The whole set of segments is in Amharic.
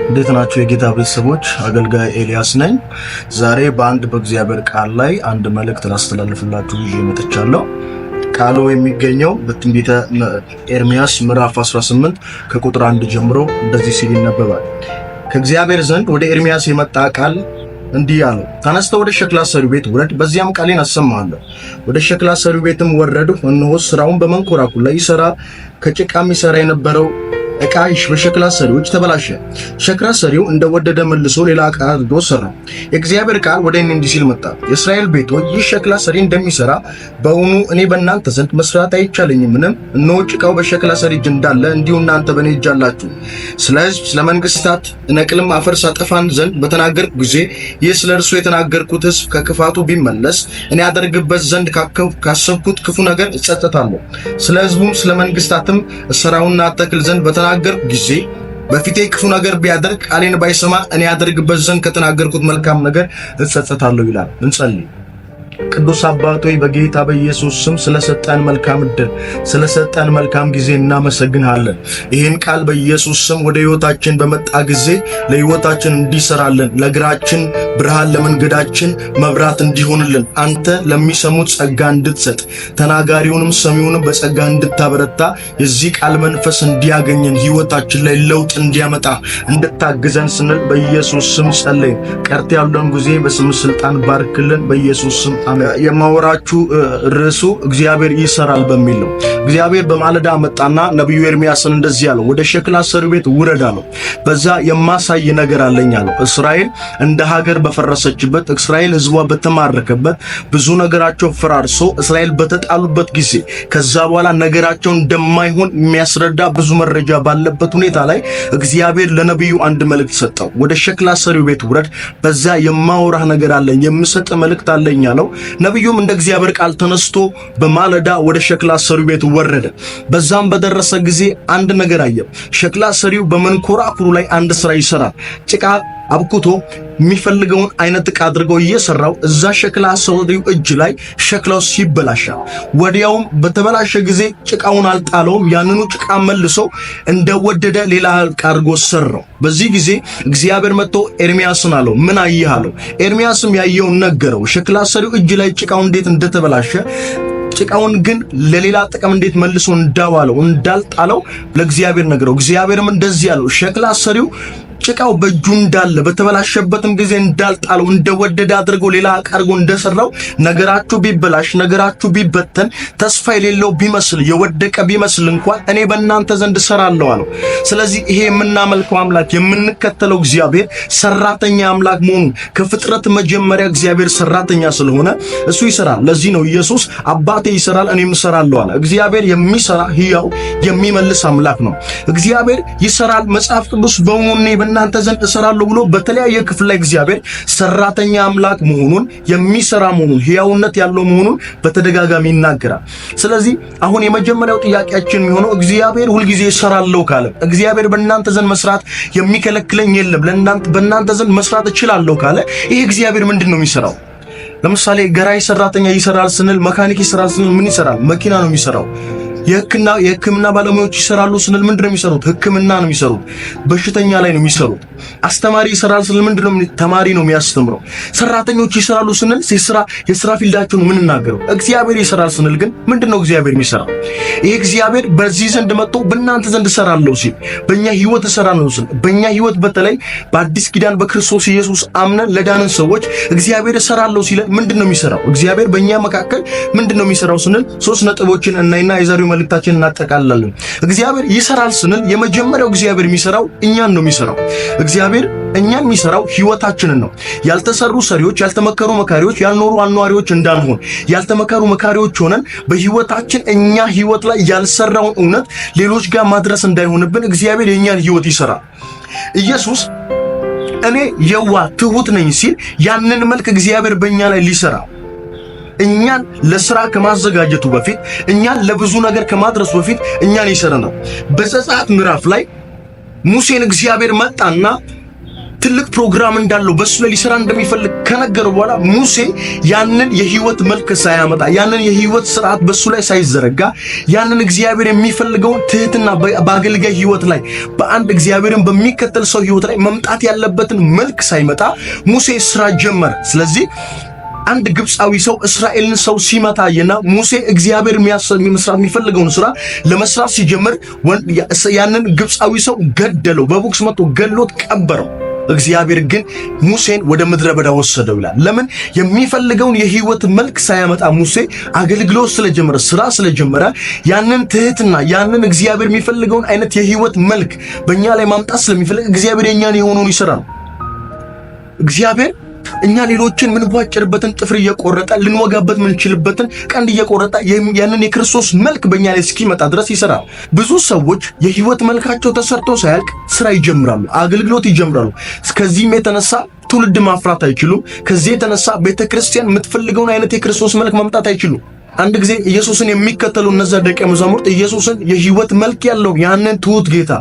እንዴት ናችሁ የጌታ ቤተሰቦች? አገልጋይ ኤልያስ ነኝ። ዛሬ በአንድ በእግዚአብሔር ቃል ላይ አንድ መልእክት ላስተላልፍላችሁ ይዤ መጥቻለሁ። ቃሉ የሚገኘው በትንቢተ ኤርሚያስ ምዕራፍ 18 ከቁጥር 1 ጀምሮ እንደዚህ ሲል ይነበባል። ከእግዚአብሔር ዘንድ ወደ ኤርሚያስ የመጣ ቃል እንዲህ አለው፣ ተነስተህ ወደ ሸክላ ሰሪው ቤት ውረድ፣ በዚያም ቃሌን አሰማሃለሁ። ወደ ሸክላ ሰሪው ቤትም ወረድሁ፣ እነሆ ስራውን በመንኮራኩር ላይ ይሰራ ከጭቃም ይሰራ የነበረው ዕቃ በሸክላ ሰሪዎች ተበላሸ። ሸክላ ሰሪው እንደወደደ መልሶ ሌላ ዕቃ አድርጎ ሰራ። የእግዚአብሔር ቃል ወደ እኔ እንዲህ ሲል መጣ። የእስራኤል ቤት ሆይ፣ ይህ ሸክላ ሰሪ እንደሚሰራ በውኑ እኔ በእናንተ ዘንድ መስራት አይቻለኝምን? እነሆ ጭቃው በሸክላ ሰሪ እጅ እንዳለ እንዲሁ እናንተ በእኔ እጅ አላችሁ። ስለ ሕዝብ ስለ መንግስታት እነቅልም አፈርስ አጠፋን ዘንድ በተናገርኩ ጊዜ ይህ ስለ እርሱ የተናገርኩት ሕዝብ ከክፋቱ ቢመለስ እኔ አደርግበት ዘንድ ካሰብኩት ክፉ ነገር እጸጸታለሁ። ስለ ሕዝቡም ስለ መንግስታትም እሰራውና አተክል ዘንድ በተናገርኩ ጊዜ በፊቴ ክፉ ነገር ቢያደርግ ቃሌን ባይሰማ እኔ አደርግበት ዘንድ ከተናገርኩት መልካም ነገር እጸጸታለሁ ይላል። እንጸልይ። ቅዱስ አባት ሆይ በጌታ በኢየሱስ ስም ስለሰጠን መልካም ዕድል ስለሰጠን መልካም ጊዜ እናመሰግንሃለን። ይህን ቃል በኢየሱስ ስም ወደ ሕይወታችን በመጣ ጊዜ ለሕይወታችን እንዲሰራልን፣ ለእግራችን ብርሃን፣ ለመንገዳችን መብራት እንዲሆንልን አንተ ለሚሰሙት ጸጋ እንድትሰጥ ተናጋሪውንም ሰሚውንም በጸጋ እንድታበረታ የዚህ ቃል መንፈስ እንዲያገኘን ሕይወታችን ላይ ለውጥ እንዲያመጣ እንድታግዘን ስንል በኢየሱስ ስም ጸለይን። ቀርት ያለውን ጊዜ በስም ስልጣን ባርክልን። በኢየሱስ ስም የማወራችሁ ርዕሱ እግዚአብሔር ይሰራል በሚል ነው። እግዚአብሔር በማለዳ መጣና ነቢዩ ኤርሚያስን እንደዚህ አለው፣ ወደ ሸክላ ሰሪው ቤት ውረድ አለው። በዛ የማሳይ ነገር አለኝ አለው። እስራኤል እንደ ሀገር በፈረሰችበት፣ እስራኤል ሕዝቧ በተማረከበት፣ ብዙ ነገራቸው ፈራርሶ እስራኤል በተጣሉበት ጊዜ ከዛ በኋላ ነገራቸው እንደማይሆን የሚያስረዳ ብዙ መረጃ ባለበት ሁኔታ ላይ እግዚአብሔር ለነቢዩ አንድ መልእክት ሰጠው። ወደ ሸክላ ሰሪው ቤት ውረድ፣ በዛ የማወራህ ነገር አለኝ፣ የምሰጥ መልእክት አለኝ አለው። ነቢዩም እንደ እግዚአብሔር ቃል ተነስቶ በማለዳ ወደ ሸክላ ሰሪው ቤት ወረደ። በዛም በደረሰ ጊዜ አንድ ነገር አየ። ሸክላ ሰሪው በመንኮራኩሩ ላይ አንድ ስራ ይሰራል። ጭቃ አብኩቶ የሚፈልገውን አይነት ዕቃ አድርገው እየሰራው እዛ ሸክላ ሰሪው እጅ ላይ ሸክላው ሲበላሻ፣ ወዲያውም በተበላሸ ጊዜ ጭቃውን አልጣለውም። ያንኑ ጭቃ መልሶ እንደወደደ ሌላ ዕቃ አድርጎ ሰራው። በዚህ ጊዜ እግዚአብሔር መጥቶ ኤርሚያስን አለው፣ ምን አየህ አለው። ኤርሚያስም ያየውን ነገረው። ሸክላ ሰሪው እጅ ላይ ጭቃው እንዴት እንደተበላሸ ጭቃውን ግን ለሌላ ጥቅም እንዴት መልሶ እንዳዋለው እንዳልጣለው ለእግዚአብሔር ነገረው። እግዚአብሔርም እንደዚህ አለው፣ ሸክላ ሰሪው ጭቃው በእጁ እንዳለ በተበላሸበትም ጊዜ እንዳልጣለው እንደወደደ አድርጎ ሌላ ዕቃ አድርጎ እንደሰራው ነገራችሁ ቢበላሽ ነገራችሁ ቢበተን ተስፋ የሌለው ቢመስል የወደቀ ቢመስል እንኳን እኔ በእናንተ ዘንድ እሰራለሁ አለው። ስለዚህ ይሄ የምናመልከው አምላክ የምንከተለው እግዚአብሔር ሰራተኛ አምላክ መሆኑን ከፍጥረት መጀመሪያ እግዚአብሔር ሰራተኛ ስለሆነ እሱ ይሰራል። ለዚህ ነው ኢየሱስ አባቴ ይሰራል እኔም እሰራለሁ አለ። እግዚአብሔር የሚሰራ ሕያው የሚመልስ አምላክ ነው። እግዚአብሔር ይሰራል። መጽሐፍ ቅዱስ በእኔ በእናንተ ዘንድ እሰራለሁ ብሎ በተለያየ ክፍል ላይ እግዚአብሔር ሰራተኛ አምላክ መሆኑን የሚሰራ መሆኑን ሕያውነት ያለው መሆኑን በተደጋጋሚ ይናገራል። ስለዚህ አሁን የመጀመሪያው ጥያቄያችን የሚሆነው እግዚአብሔር ሁልጊዜ እሰራለሁ ካለ፣ እግዚአብሔር በእናንተ ዘንድ መስራት የሚከለክለኝ የለም፣ ለእናንተ በእናንተ ዘንድ መስራት እችላለሁ ካለ ይሄ እግዚአብሔር ምንድን ነው የሚሰራው? ለምሳሌ ገራይ ሰራተኛ ይሰራል ስንል፣ መካኒክ ይሰራል ስንል ምን ይሰራል? መኪና ነው የሚሰራው። የሕክምና ባለሙያዎች ይሰራሉ ስንል ምንድን ነው የሚሰሩት? ሕክምና ነው የሚሰሩት። በሽተኛ ላይ ነው የሚሰሩት። አስተማሪ ይሰራል ስንል ምንድን ነው? ተማሪ ነው የሚያስተምረው። ሰራተኞች ይሰራሉ ስንል የስራ field ኣቸውን የምንናገረው። እግዚአብሔር ይሰራል ስንል ግን ምንድን ነው እግዚአብሔር የሚሰራው? ይሄ እግዚአብሔር በዚህ ዘንድ መጥቶ በእናንተ ዘንድ እሰራለሁ ሲል፣ በእኛ ህይወት እሰራለሁ ሲል፣ በእኛ ህይወት በተለይ በአዲስ ኪዳን በክርስቶስ ኢየሱስ አምነን ለዳንን ሰዎች እግዚአብሔር እሰራለሁ ሲል ምንድን ነው የሚሰራው? እግዚአብሔር በእኛ መካከል ምንድን ነው የሚሰራው ስንል ሶስት ነጥቦችን እናይና የዛሬው መልእክታችንን እናጠቃልላለን። እግዚአብሔር ይሰራል ስንል የመጀመሪያው እግዚአብሔር የሚሰራው እኛን ነው የሚሰራው። እግዚአብሔር እኛን የሚሰራው ህይወታችንን ነው። ያልተሰሩ ሰሪዎች፣ ያልተመከሩ መካሪዎች፣ ያልኖሩ አኗሪዎች እንዳንሆን ያልተመከሩ መካሪዎች ሆነን በህይወታችን እኛ ህይወት ላይ ያልሰራውን እውነት ሌሎች ጋር ማድረስ እንዳይሆንብን እግዚአብሔር የእኛን ህይወት ይሰራል። ኢየሱስ እኔ የዋህ ትሁት ነኝ ሲል ያንን መልክ እግዚአብሔር በእኛ ላይ ሊሰራ እኛን ለስራ ከማዘጋጀቱ በፊት እኛን ለብዙ ነገር ከማድረሱ በፊት እኛን ይሰራናል። በዘጸአት ምዕራፍ ላይ ሙሴን እግዚአብሔር መጣና ትልቅ ፕሮግራም እንዳለው በሱ ላይ ሊሰራ እንደሚፈልግ ከነገረው በኋላ ሙሴ ያንን የህይወት መልክ ሳያመጣ፣ ያንን የህይወት ስርዓት በሱ ላይ ሳይዘረጋ፣ ያንን እግዚአብሔር የሚፈልገውን ትህትና በአገልጋይ ህይወት ላይ፣ በአንድ እግዚአብሔርን በሚከተል ሰው ህይወት ላይ መምጣት ያለበትን መልክ ሳይመጣ ሙሴ ስራ ጀመረ። ስለዚህ አንድ ግብፃዊ ሰው እስራኤልን ሰው ሲመታ አየና ሙሴ እግዚአብሔር መስራት የሚፈልገውን ስራ ለመስራት ሲጀምር ያንን ግብፃዊ ሰው ገደለው። በቦክስ መጥቶ ገሎት ቀበረው። እግዚአብሔር ግን ሙሴን ወደ ምድረ በዳ ወሰደው ይላል። ለምን? የሚፈልገውን የህይወት መልክ ሳያመጣ ሙሴ አገልግሎት ስለጀመረ፣ ስራ ስለጀመረ፣ ያንን ትህትና፣ ያንን እግዚአብሔር የሚፈልገውን አይነት የህይወት መልክ በእኛ ላይ ማምጣት ስለሚፈልግ እግዚአብሔር የኛን የሆነውን ይሰራል። እግዚአብሔር እኛ ሌሎችን ምንቧጭርበትን ጥፍር እየቆረጠ፣ ልንወጋበት ምንችልበትን ቀንድ እየቆረጠ ያንን የክርስቶስ መልክ በእኛ ላይ እስኪመጣ ድረስ ይሰራል። ብዙ ሰዎች የህይወት መልካቸው ተሰርቶ ሳያልቅ ስራ ይጀምራሉ፣ አገልግሎት ይጀምራሉ። ከዚህም የተነሳ ትውልድ ማፍራት አይችሉም። ከዚህ የተነሳ ቤተክርስቲያን የምትፈልገውን አይነት የክርስቶስ መልክ ማምጣት አይችሉም። አንድ ጊዜ ኢየሱስን የሚከተሉ እነዛ ደቀ መዛሙርት ኢየሱስን የህይወት መልክ ያለው ያንን ትሁት ጌታ፣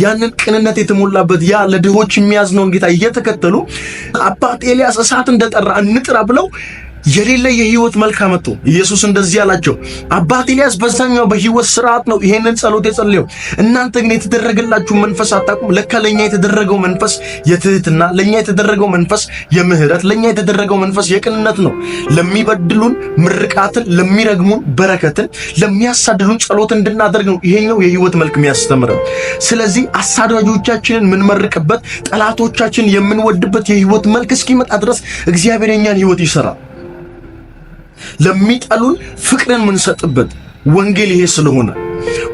ያንን ቅንነት የተሞላበት፣ ያ ለድሆች የሚያዝነውን ጌታ እየተከተሉ አባት ኤልያስ እሳት እንደጠራ እንጥራ ብለው የሌለ የህይወት መልክ አመጡ። ኢየሱስ እንደዚህ አላቸው፣ አባት ኤልያስ በዛኛው በህይወት ስርዓት ነው ይሄንን ጸሎት የጸለየው። እናንተ ግን የተደረገላችሁ መንፈስ አታውቁም። ለካ ለኛ የተደረገው መንፈስ የትህትና፣ ለኛ የተደረገው መንፈስ የምህረት፣ ለኛ የተደረገው መንፈስ የቅንነት ነው። ለሚበድሉን ምርቃትን፣ ለሚረግሙን በረከትን፣ ለሚያሳድዱን ጸሎት እንድናደርግ ነው ይሄኛው የህይወት መልክ የሚያስተምረን። ስለዚህ አሳዳጆቻችንን የምንመርቅበት፣ ጠላቶቻችንን የምንወድበት የህይወት መልክ እስኪመጣ ድረስ እግዚአብሔር የኛን ህይወት ይሰራል። ለሚጠሉን ፍቅርን የምንሰጥበት ወንጌል ይሄ ስለሆነ፣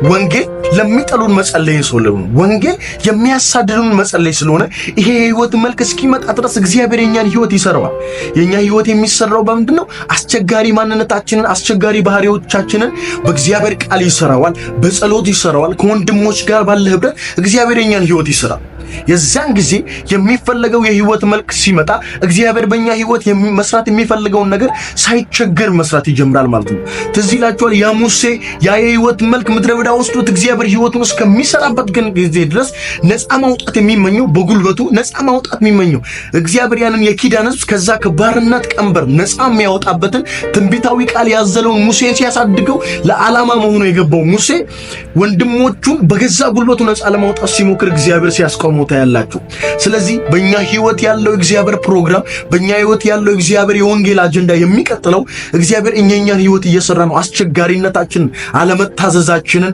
ወንጌል ለሚጠሉን መጸለይ ስለሆነ፣ ወንጌል የሚያሳድዱን መጸለይ ስለሆነ፣ ይሄ የህይወት መልክ እስኪመጣ ድረስ እግዚአብሔር የኛን ህይወት ይሰራዋል። የኛ ህይወት የሚሰራው በምንድን ነው? አስቸጋሪ ማንነታችንን፣ አስቸጋሪ ባህሪዎቻችንን በእግዚአብሔር ቃል ይሰራዋል፣ በጸሎት ይሰራዋል። ከወንድሞች ጋር ባለ ህብረት እግዚአብሔር የኛን ህይወት ይሰራል። የዛን ጊዜ የሚፈለገው የህይወት መልክ ሲመጣ እግዚአብሔር በእኛ ህይወት መስራት የሚፈልገውን ነገር ሳይቸገር መስራት ይጀምራል ማለት ነው። ትዝ ይላችኋል፣ ያ ሙሴ ያ የህይወት መልክ ምድረ በዳ ወስዶት እግዚአብሔር ህይወቱን እስከሚሰራበት ግን ጊዜ ድረስ ነፃ ማውጣት የሚመኘው፣ በጉልበቱ ነፃ ማውጣት የሚመኘው፣ እግዚአብሔር ያንን የኪዳን ህዝብ ከዛ ከባርነት ቀንበር ነፃ የሚያወጣበትን ትንቢታዊ ቃል ያዘለውን ሙሴን ሲያሳድገው ለዓላማ መሆኑ የገባው ሙሴ ወንድሞቹን በገዛ ጉልበቱ ነፃ ለማውጣት ሲሞክር እግዚአብሔር ሲያስቆመው ታያላችሁ። ስለዚህ በእኛ ህይወት ያለው እግዚአብሔር ፕሮግራም፣ በእኛ ህይወት ያለው እግዚአብሔር የወንጌል አጀንዳ የሚቀጥለው እግዚአብሔር እኛን ህይወት እየሰራ ነው። አስቸጋሪነታችንን፣ አለመታዘዛችንን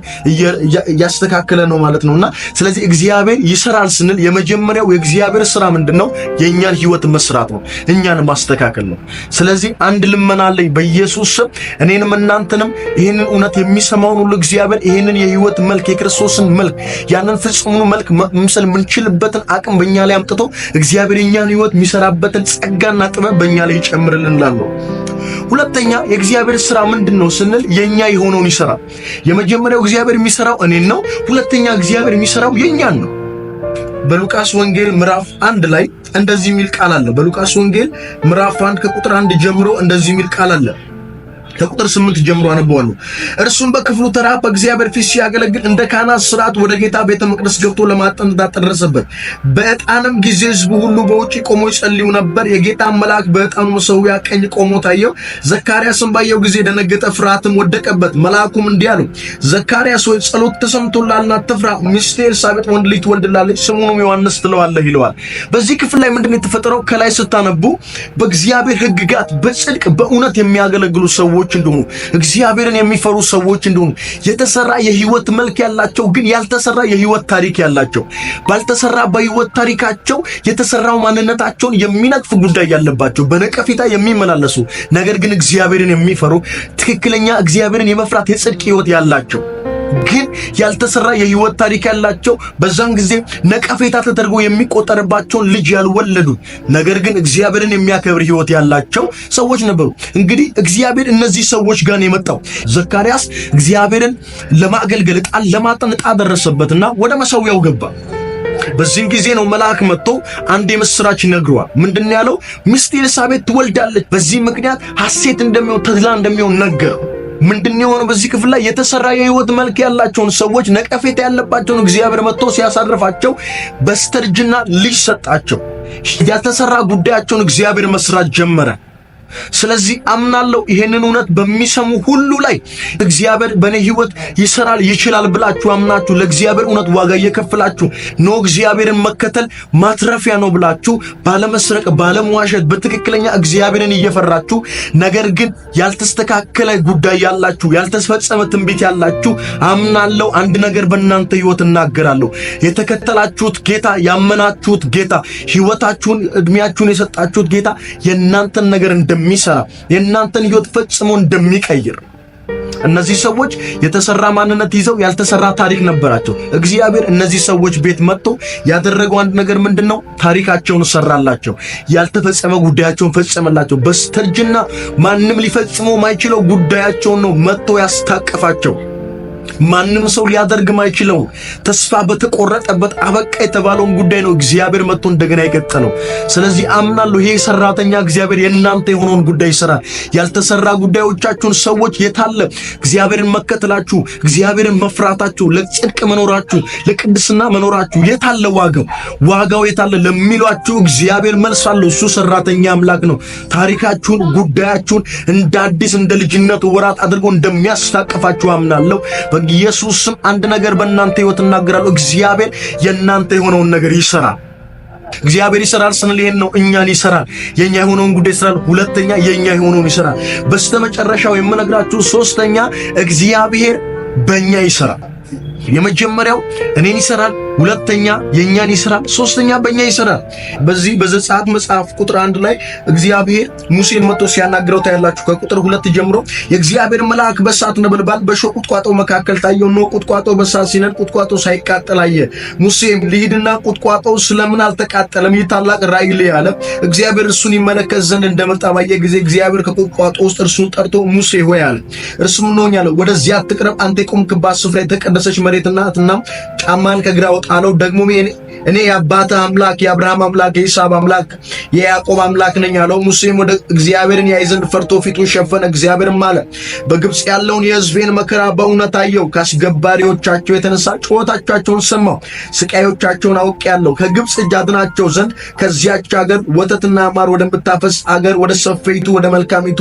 እያስተካከለ ነው ማለት ነውና ስለዚህ እግዚአብሔር ይሰራል ስንል የመጀመሪያው የእግዚአብሔር ስራ ምንድነው? የእኛን ህይወት መስራት ነው፣ እኛን ማስተካከል ነው። ስለዚህ አንድ ልመና አለኝ፣ በኢየሱስ ስም እኔንም እናንተንም ይህንን እውነት የሚሰማውን ሁሉ እግዚአብሔር ይህንን የህይወት መልክ፣ የክርስቶስን መልክ፣ ያንን ፍጹሙን መልክ መምሰል የምንችልበትን አቅም በእኛ ላይ አምጥቶ እግዚአብሔር የእኛን ህይወት የሚሰራበትን ጸጋና ጥበብ በእኛ ላይ ይጨምርልን እላለሁ። ሁለተኛ የእግዚአብሔር ስራ ምንድን ነው ስንል የኛ የሆነውን ይሰራል። የመጀመሪያው እግዚአብሔር የሚሰራው እኔን ነው። ሁለተኛ እግዚአብሔር የሚሰራው የኛን ነው። በሉቃስ ወንጌል ምዕራፍ 1 ላይ እንደዚህ የሚል ቃል አለ። በሉቃስ ወንጌል ምዕራፍ 1 ከቁጥር 1 ጀምሮ እንደዚህ የሚል ቃል አለ። ከቁጥር 8 ጀምሮ አነበዋለሁ። እርሱም በክፍሉ ተራ በእግዚአብሔር ፊት ሲያገለግል እንደ ካህናት ሥርዓት ወደ ጌታ ቤተ መቅደስ ገብቶ ለማጠን ዕጣ ደረሰበት። በዕጣንም ጊዜ ሕዝቡ ሁሉ በውጪ ቆሞ ይጸልዩ ነበር። የጌታ መልአክ በዕጣኑ መሠዊያ ቀኝ ቆሞ ታየው። ዘካርያስም ባየው ጊዜ ደነገጠ፣ ፍርሃትም ወደቀበት። መልአኩም እንዲህ አለው፣ ዘካርያስ ሆይ፣ ጸሎት ተሰምቶልሃልና አትፍራ። ሚስትህ ኤልሳቤጥ ወንድ ልጅ ትወልድልሃለች፣ ስሙንም ዮሐንስ ትለዋለህ ይለዋል። በዚህ ክፍል ላይ ምንድን ነው የተፈጠረው? ከላይ ስታነቡ በእግዚአብሔር ሕግጋት በጽድቅ በእውነት የሚያገለግሉ ሰዎች እንደሆኑ፣ እግዚአብሔርን የሚፈሩ ሰዎች እንደሆኑ፣ የተሰራ የህይወት መልክ ያላቸው ግን ያልተሰራ የህይወት ታሪክ ያላቸው፣ ባልተሰራ በህይወት ታሪካቸው የተሰራው ማንነታቸውን የሚነቅፍ ጉዳይ ያለባቸው፣ በነቀፌታ የሚመላለሱ፣ ነገር ግን እግዚአብሔርን የሚፈሩ፣ ትክክለኛ እግዚአብሔርን የመፍራት የጽድቅ ህይወት ያላቸው ግን ያልተሰራ የህይወት ታሪክ ያላቸው፣ በዛን ጊዜ ነቀፌታ ተደርጎ የሚቆጠርባቸውን ልጅ ያልወለዱ፣ ነገር ግን እግዚአብሔርን የሚያከብር ህይወት ያላቸው ሰዎች ነበሩ። እንግዲህ እግዚአብሔር እነዚህ ሰዎች ጋር ነው የመጣው። ዘካርያስ እግዚአብሔርን ለማገልገል ዕጣን ለማጠን ዕጣ ደረሰበትና ወደ መሠዊያው ገባ። በዚህም ጊዜ ነው መልአክ መጥቶ አንድ የምስራች ይነግረዋል። ምንድን ያለው? ሚስት ኤልሳቤጥ ትወልዳለች። በዚህ ምክንያት ሐሴት እንደሚሆን፣ ተድላ እንደሚሆን ነገረው። ምንድን የሆነው? በዚህ ክፍል ላይ የተሰራ የህይወት መልክ ያላቸውን ሰዎች፣ ነቀፌታ ያለባቸውን እግዚአብሔር መጥቶ ሲያሳርፋቸው በስተርጅና ልጅ ሰጣቸው። ያልተሰራ ጉዳያቸውን እግዚአብሔር መስራት ጀመረ። ስለዚህ አምናለሁ ይሄንን እውነት በሚሰሙ ሁሉ ላይ እግዚአብሔር በእኔ ሕይወት ይሰራል ይችላል ብላችሁ አምናችሁ ለእግዚአብሔር እውነት ዋጋ እየከፈላችሁ ነው። እግዚአብሔርን መከተል ማትረፊያ ነው ብላችሁ ባለመስረቅ፣ ባለመዋሸት በትክክለኛ እግዚአብሔርን እየፈራችሁ ነገር ግን ያልተስተካከለ ጉዳይ ያላችሁ፣ ያልተፈጸመ ትንቢት ያላችሁ አምናለሁ አንድ ነገር በእናንተ ሕይወት እናገራለሁ። የተከተላችሁት ጌታ፣ ያመናችሁት ጌታ፣ ሕይወታችሁን እድሜያችሁን የሰጣችሁት ጌታ የእናንተን ነገር እንደሚሰራ የእናንተን ሕይወት ፈጽሞ እንደሚቀይር። እነዚህ ሰዎች የተሰራ ማንነት ይዘው ያልተሰራ ታሪክ ነበራቸው። እግዚአብሔር እነዚህ ሰዎች ቤት መጥቶ ያደረገው አንድ ነገር ምንድነው? ታሪካቸውን ሰራላቸው። ያልተፈጸመ ጉዳያቸውን ፈጸመላቸው። በስተርጅና ማንም ሊፈጽመው ማይችለው ጉዳያቸውን ነው መጥቶ ያስታቀፋቸው። ማንም ሰው ሊያደርግ ማይችለው ተስፋ በተቆረጠበት አበቃ የተባለውን ጉዳይ ነው እግዚአብሔር መጥቶ እንደገና የቀጠለው። ስለዚህ አምናለሁ ይሄ ሰራተኛ እግዚአብሔር የእናንተ የሆነውን ጉዳይ ይሰራል። ያልተሰራ ጉዳዮቻችሁን ሰዎች የታለ እግዚአብሔርን መከተላችሁ፣ እግዚአብሔርን መፍራታችሁ፣ ለጽድቅ መኖራችሁ፣ ለቅድስና መኖራችሁ የታለ ዋጋው? ዋጋው የታለ ለሚሏችሁ እግዚአብሔር መልስ አለው። እሱ ሰራተኛ አምላክ ነው። ታሪካችሁን፣ ጉዳያችሁን እንደ አዲስ እንደ ልጅነቱ ወራት አድርጎ እንደሚያስታቅፋችሁ አምናለሁ። በኢየሱስ ስም አንድ ነገር በእናንተ ሕይወት እናገራለሁ። እግዚአብሔር የእናንተ የሆነውን ነገር ይሰራል። እግዚአብሔር ይሰራል ስንል ይሄን ነው። እኛን ይሰራል። የኛ የሆነውን ጉዳይ ይሰራል። ሁለተኛ የኛ የሆነውን ይሰራል። በስተመጨረሻው የምነግራችሁ ሶስተኛ እግዚአብሔር በእኛ ይሰራል። የመጀመሪያው እኔን ይሰራል፣ ሁለተኛ የኛን ይሰራል፣ ሶስተኛ በእኛ ይሰራል። በዚህ በዘጸአት መጽሐፍ ቁጥር 1 ላይ እግዚአብሔር ሙሴን መጥቶ ሲያናግረው ታያላችሁ። ከቁጥር 2 ጀምሮ የእግዚአብሔር መልአክ በእሳት ነበልባል በእሾህ ቁጥቋጦ መካከል ታየው። እነሆ ቁጥቋጦ በእሳት ሲነድ ቁጥቋጦ ሳይቃጠል አየ። ሙሴም ልሂድና ቁጥቋጦው ስለምን አልተቃጠለም? ይህ ታላቅ ራእይ ልይ አለ። እግዚአብሔር እርሱን ይመለከት ዘንድ እንደመጣ ባየ ጊዜ እግዚአብሔር ከቁጥቋጦ ውስጥ እርሱን ጠርቶ ሙሴ ሆይ አለ። እርሱም እነሆኝ አለ። ወደዚያ አትቅረብ፣ አንተ የቆምክባት ስፍራ የተቀደሰች መሬት ናትና ጫማህን ከእግርህ አውጣ አለው። ደግሞ እኔ የአባትህ አምላክ የአብርሃም አምላክ የይስሐቅ አምላክ የያዕቆብ አምላክ ነኝ አለው። ሙሴም ወደ እግዚአብሔርን ያይ ዘንድ ፈርቶ ፊቱን ሸፈነ። እግዚአብሔርም አለ፣ በግብፅ ያለውን የሕዝቤን መከራ በእውነት አየሁ። ከአስገባሪዎቻቸው የተነሳ ጩኸታቸውን ሰማሁ፣ ስቃዮቻቸውን አውቄአለሁ። ከግብፅ እጅ አድናቸው ዘንድ ከዚያች አገር ወተትና ማር ወደምታፈስ አገር ወደ ሰፊይቱ ወደ መልካሚቱ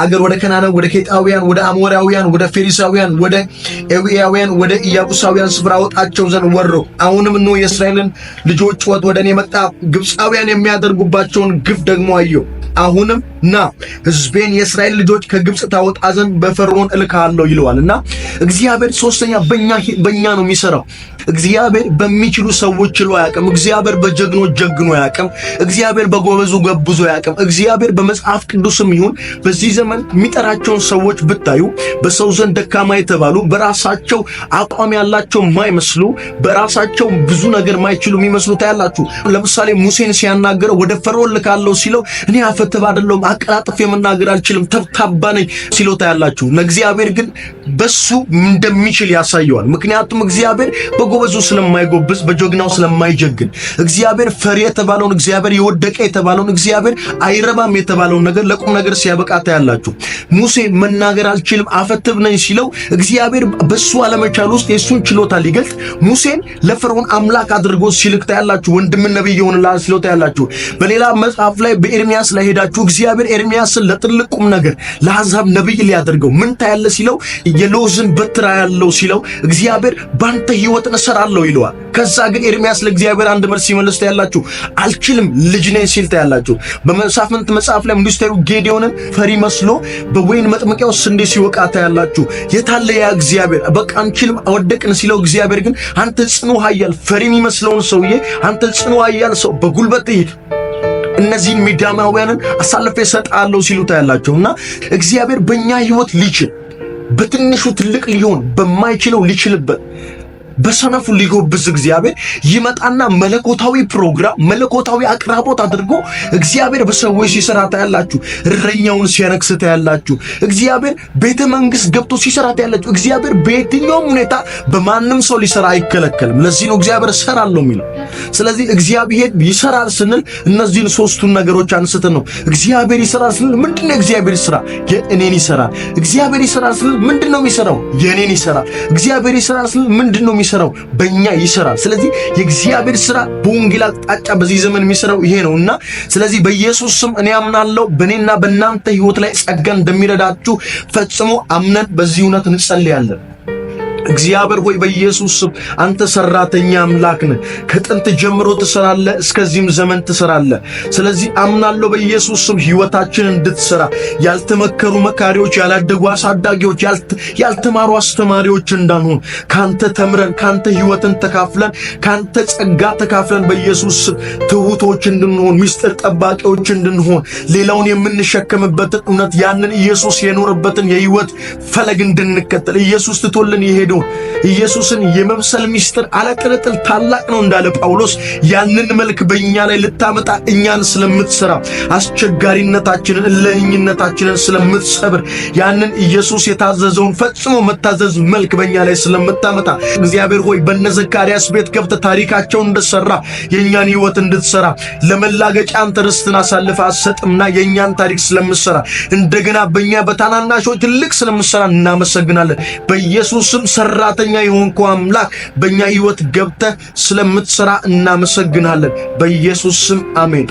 አገር ወደ ከነዓን፣ ወደ ኬጣውያን፣ ወደ አሞራውያን፣ ወደ ፌሪሳውያን፣ ወደ ኤዊያውያን፣ ወደ ኢያቡሳውያን ስፍራ አወጣቸው ዘንድ ወረድሁ። አሁንም እነሆ የእስራኤልን ልጆች ጩኸት ወደ እኔ መጣ፣ ግብፃውያን የሚያደርጉባቸውን ግፍ ደግሞ አየሁ። አሁንም ና ሕዝቤን የእስራኤል ልጆች ከግብፅ ታወጣ ዘንድ በፈርዖን እልክሃለሁ ይለዋል። እና እግዚአብሔር ሶስተኛ በእኛ ነው የሚሰራው። እግዚአብሔር በሚችሉ ሰዎች ችሎ አያውቅም። እግዚአብሔር በጀግኖች ጀግኖ አያውቅም። እግዚአብሔር በጎበዙ ገብዞ አያውቅም። እግዚአብሔር በመጽሐፍ ቅዱስም ይሁን በዚህ ዘመን የሚጠራቸውን ሰዎች ብታዩ በሰው ዘንድ ደካማ የተባሉ፣ በራሳቸው አቋም ያላቸው ማይመስሉ፣ በራሳቸው ብዙ ነገር ማይችሉ የሚመስሉ ታያላችሁ። ለምሳሌ ሙሴን ሲያናገረው ወደ ፈርዖን ልካለሁ ሲለው እኔ አፈትብ አይደለሁም፣ አቀላጥፌ መናገር አልችልም፣ ተብታባ ነኝ ሲለው ታያላችሁ። ለእግዚአብሔር ግን በሱ እንደሚችል ያሳየዋል። ምክንያቱም እግዚአብሔር በጎበዙ ስለማይጎብዝ፣ በጀግናው ስለማይጀግን፣ እግዚአብሔር ፈሪ የተባለውን፣ እግዚአብሔር የወደቀ የተባለውን፣ እግዚአብሔር አይረባም የተባለውን ነገር ለቁም ነገር ሲያበቃ ታያላችሁ። ሙሴ መናገር አልችልም አፈትብ ነኝ ሲለው እግዚአብሔር በሱ አለመቻል ውስጥ የሱን ችሎታ ሊገልጥ ሙሴን ለፈርዖን አምላክ አድርጎ ሲልክ ታያላችሁ። ወንድም ነብይ ይሆንልሃል ሲለው ታያላችሁ። በሌላ መጽሐፍ ላይ በኤርሚያስ ላይ ሄዳችሁ እግዚአብሔር ኤርሚያስን ለትልቅ ቁም ነገር ለአሕዛብ ነብይ ሊያደርገው ምን ታያለህ ሲለው የሎዝን በትር አያለው ሲለው እግዚአብሔር ባንተ ሕይወትን እሰራለሁ ይለዋል። ከዛ ግን ኤርሚያስ ለእግዚአብሔር አንድ መልስ ሲመልስ ታያላችሁ። አልችልም ልጅ ነኝ ሲል ታያላችሁ። በመሳፍንት መጽሐፍ ላይ ሚኒስቴሩ ጌዲዮንን ፈሪ መስሎ በወይን መጥመቂያው ስንዴ ሲወቃ ታያላችሁ። የታለ ያ እግዚአብሔር? በቃ አንችልም ወደቅን ሲለው እግዚአብሔር ግን አንተ ጽኑ ኃያል፣ ፈሪ የሚመስለውን ሰውዬ አንተ ጽኑ ኃያል ሰው በጉልበት ሂድ፣ እነዚህን ሚዳማውያንን አሳልፌ እሰጥሃለሁ ሲሉ ታያላችሁ። እና እግዚአብሔር በእኛ ሕይወት ሊችል፣ በትንሹ ትልቅ ሊሆን፣ በማይችለው ሊችልበት፣ በሰነፉ ሊጎብዝ እግዚአብሔር ይመጣና መለኮታዊ ፕሮግራም መለኮታዊ አቅራቦት አድርጎ እግዚአብሔር በሰዎች ሲሰራ ታያላችሁ። እረኛውን ሲያነግስ ታያላችሁ። እግዚአብሔር ቤተ መንግስት ገብቶ ሲሰራ ታያላችሁ። እግዚአብሔር በየትኛውም ሁኔታ በማንም ሰው ሊሰራ አይከለከልም። ለዚህ ነው እግዚአብሔር እሰራለሁ የሚለው። ስለዚህ እግዚአብሔር ይሰራል ስንል እነዚህን ሶስቱን ነገሮች አንስተን ነው። እግዚአብሔር ይሰራል ስንል ምንድነው እግዚአብሔር ይሰራ? የእኔን ይሰራል። እግዚአብሔር ይሰራል ስንል ምንድነው የሚሰራው? የእኔን ይሰራል። እግዚአብሔር ይሰራል ስንል ምንድነው የሚሰራው? የሚሰራው በእኛ ይሰራል። ስለዚህ የእግዚአብሔር ስራ በወንጌል አቅጣጫ በዚህ ዘመን የሚሰራው ይሄ ነው እና ስለዚህ በኢየሱስ ስም እኔ አምናለሁ በእኔና በእናንተ ህይወት ላይ ጸጋ እንደሚረዳችሁ ፈጽሞ አምነን በዚህ እውነት እንጸልያለን። እግዚአብሔር ሆይ በኢየሱስ ስም አንተ ሰራተኛ አምላክ ነህ። ከጥንት ጀምሮ ትሰራለህ፣ እስከዚህም ዘመን ትሰራለህ። ስለዚህ አምናለሁ በኢየሱስ ስም ህይወታችን እንድትሰራ ያልተመከሩ መካሪዎች፣ ያላደጉ አሳዳጊዎች፣ ያልተማሩ አስተማሪዎች እንዳንሆን ካንተ ተምረን ካንተ ህይወትን ተካፍለን ካንተ ጸጋ ተካፍለን በኢየሱስ ስም ትሁቶች እንድንሆን፣ ምስጢር ጠባቂዎች እንድንሆን፣ ሌላውን የምንሸከምበትን እውነት ያንን ኢየሱስ የኖረበትን የህይወት ፈለግ እንድንከተል ኢየሱስ ትቶልን የሄደው ኢየሱስን የመምሰል ምስጢር አለጥርጥር ታላቅ ነው እንዳለ ጳውሎስ ያንን መልክ በእኛ ላይ ልታመጣ እኛን ስለምትሰራ አስቸጋሪነታችንን እልህኝነታችንን ስለምትሰብር ያንን ኢየሱስ የታዘዘውን ፈጽሞ መታዘዝ መልክ በእኛ ላይ ስለምታመጣ እግዚአብሔር ሆይ በነ ዘካርያስ ቤት ገብተህ ታሪካቸውን እንደሰራ የእኛን ህይወት እንድትሰራ ለመላገጫ አንተ ርስትን አሳልፈህ አትሰጥምና የእኛን ታሪክ ስለምትሰራ እንደገና በእኛ በታናናሾች ትልቅ ስለምትሰራ እናመሰግናለን። በኢየሱስም ሰራተኛ የሆንከው አምላክ በእኛ ህይወት ገብተህ ስለምትሰራ እናመሰግናለን። በኢየሱስ ስም አሜን።